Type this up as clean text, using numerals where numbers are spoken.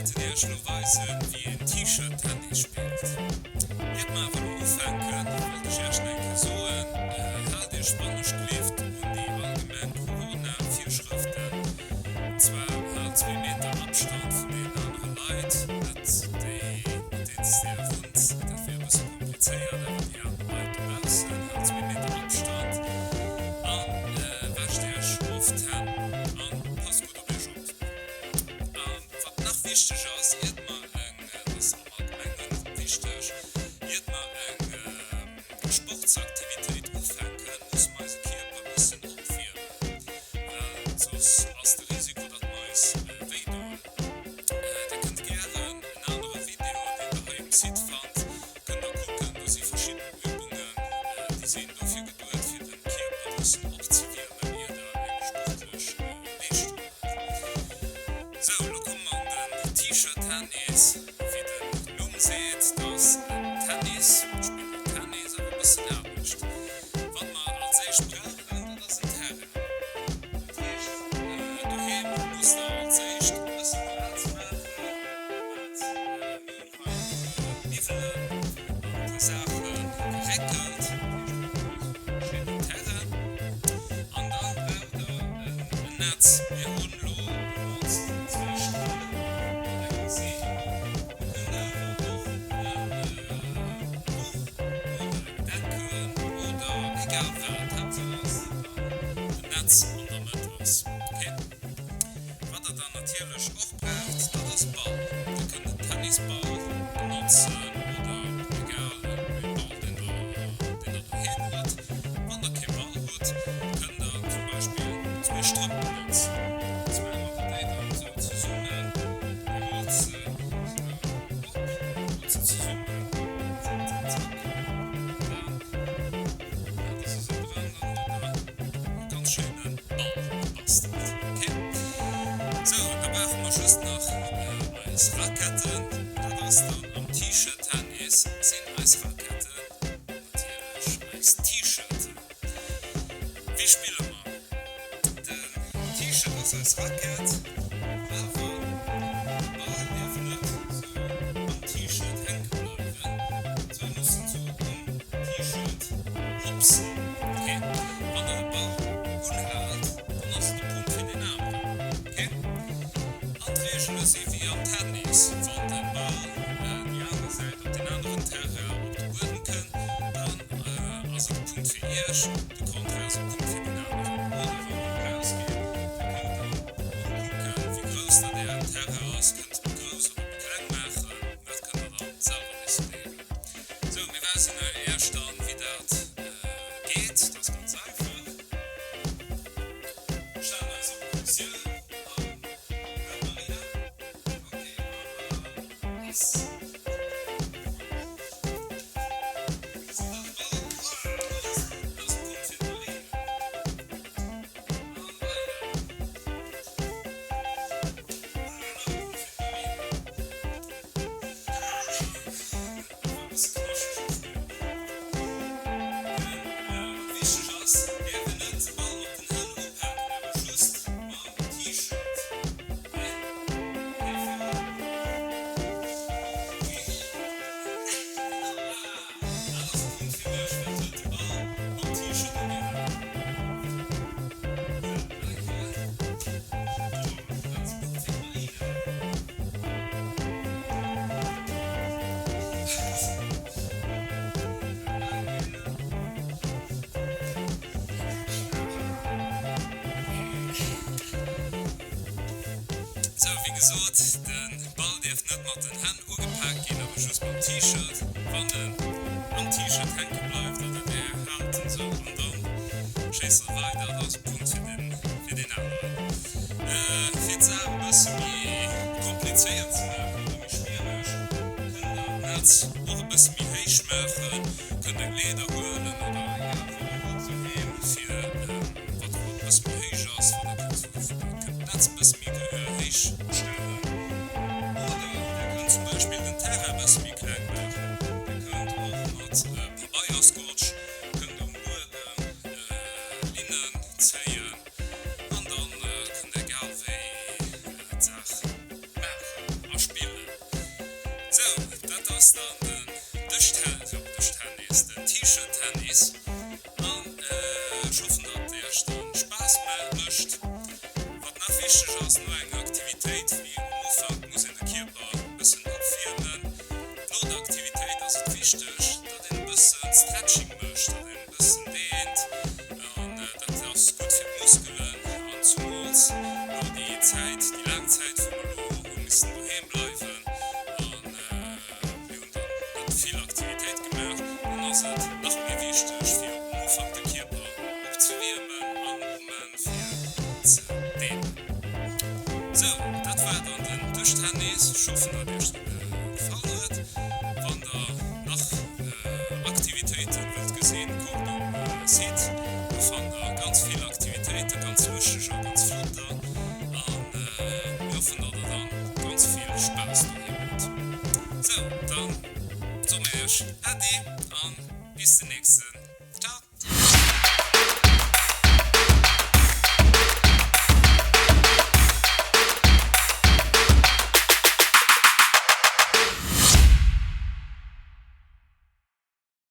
wäerten iech elo weisen, wéi een T-Shirt Tennis spillt. Iert mer awer elo ufänken, wollt ech iech nach eng Kéier soen, Haalt iech wannechgelift un déi allgemeng Corona-Virschrëften. An zwar haalt zwéi Meter Abstand vun deenen anere Leit, net déi, mat deenen s dir wunnt, dat wier e bësse komplizéiert, awer déi aner Leit dobaussen, haalt zwéi Meter Abstand a wäscht iech oft d'Hänn an passt gutt op iech op. A wat nach wichteg ass, iert mer eng, dat ass am Allgemengen wichteg, iert mer eng Sportsaktivitéit ufänken, musse mer eise Kierper e bëssen opwiermen, well soss ass de Risiko, datt mer eis wéidoen. Der kënnt gären en anere Video, deen der hei um Site fannt, kënnt der kucken. Do si verschidden Übungen, déi sinn dofir geduet, fir de Kierper e bëssen opzewiermen, ier der eng sportlech Leeschtung maacht. Sou, elo komme mer an den T-Shirt Tennis. Wéi den Numm seet, dat ass en Tennis, mir spillen och Tennis, awer e bëssen anescht. Wat mer als éischt brauchen, dat ass en Terrain. Dat heescht, doheem musst der als éischt e bësse Plaz maachen. Wat mir hunn hei e puer Miwwelen an e puer Saache geréckelt. Dat heescht, mir hunn hei esou e schéinen Terrain. An da braucht der en Netz. Mir hunn elo benotzt zwéi Strill mat engem Seel. Dir kënnt awer och en Duch oder eng Decken oder egal wat, Haaptsaach ass, datt dann en Netz an der Mëtt ass. Ok. Wat der dann natierlech och braucht, dat ass e Ball. Dir kënnt en Tennisball benotzen oder egal e Ball, deen der, deen der doheem hutt. Wann der kee Ball hutt, kënnt der zum Beispill zwéi Strëpp benotzen. An zwar mat der déi dann esou zesummen. Dir rullt se esou op, rullt se zesummen, zack, zack, zack, an dann hat der se esou dran. Dann hutt der e ganz schéine Ball gebastelt. Ok, sou, da brauche mer just nach eis Raquetten. Dat ass dann am T-Shirt-Tennis sinn eis Raquetten natierlech eis T-Shirten. Wéi spille mer? Den T-Shirt ass eis Rackett, awer de Ball däerf net sou am T-Shirt hänke bleiwen, zwar muss en sou um T-Shirt hopsen. Ok, wann der de Ball unhaalt, dann ass et e Punkt fir deen aneren. Ok, an d'Reegele si wéi am Tennis, wann de Ball déi aner Säit op deen aneren Terrain op de Buedem kënnt, dann ass et e Punkt fir iech, de Contraire ass e Punkt fir den aneren. Oder wann der erausgeet, da kënnt der och kucken, wéi grouss dat ären Terrain ass, kënnt se méi grouss oder méi kleng maachen, dat kënnt der dann selwer decidéieren. Sou, mir weisen iech dann, wéi dat geet, dat ass ganz einfach. Mir stellen eis op Positioun an, hëlt Marina, ok, a lass. Sou, wéi gesot, de Ball dierf net mat den Hänn ugepak ginn, awer just mam T-Shirt. Wann en am T-Shirt hänke bleift, datt et är haalt en sou an dann schéisst en weider. Dat ass e Punkt fir den, fir deen aneren. Fir d'Saach e bësse méi komplizéiert ze maachen oder méi schwiereg, kënnt der d'Netz och e bësse méi héich maachen. Kënnt eng Leeder huelen oder egal wat der hutt doheem, fir wat e bësse méi héich ass, wann der kënnt d'Netz e bësse méi héich stellen. Oder der kënnt zum Beispill den Terrain e bësse méi kleng maachen. Der kënnt och mat Pabeierscotch kënnt der um Buedem Linnen zéien an dann kënnt der egal wéi d'Saach maachen a spillen. Rees. Ech hoffen, datt iech gefall huet. Wann der nach Aktivitéiten wëllt gesinn, kuckt um Site. Do fannt der ganz vill Aktivitéiten, ganz lëschteger, ganz flotter. An mir hoffen, datt der dann ganz vill Spaass doheem hutt. Sou, dann soe mir iech Äddi.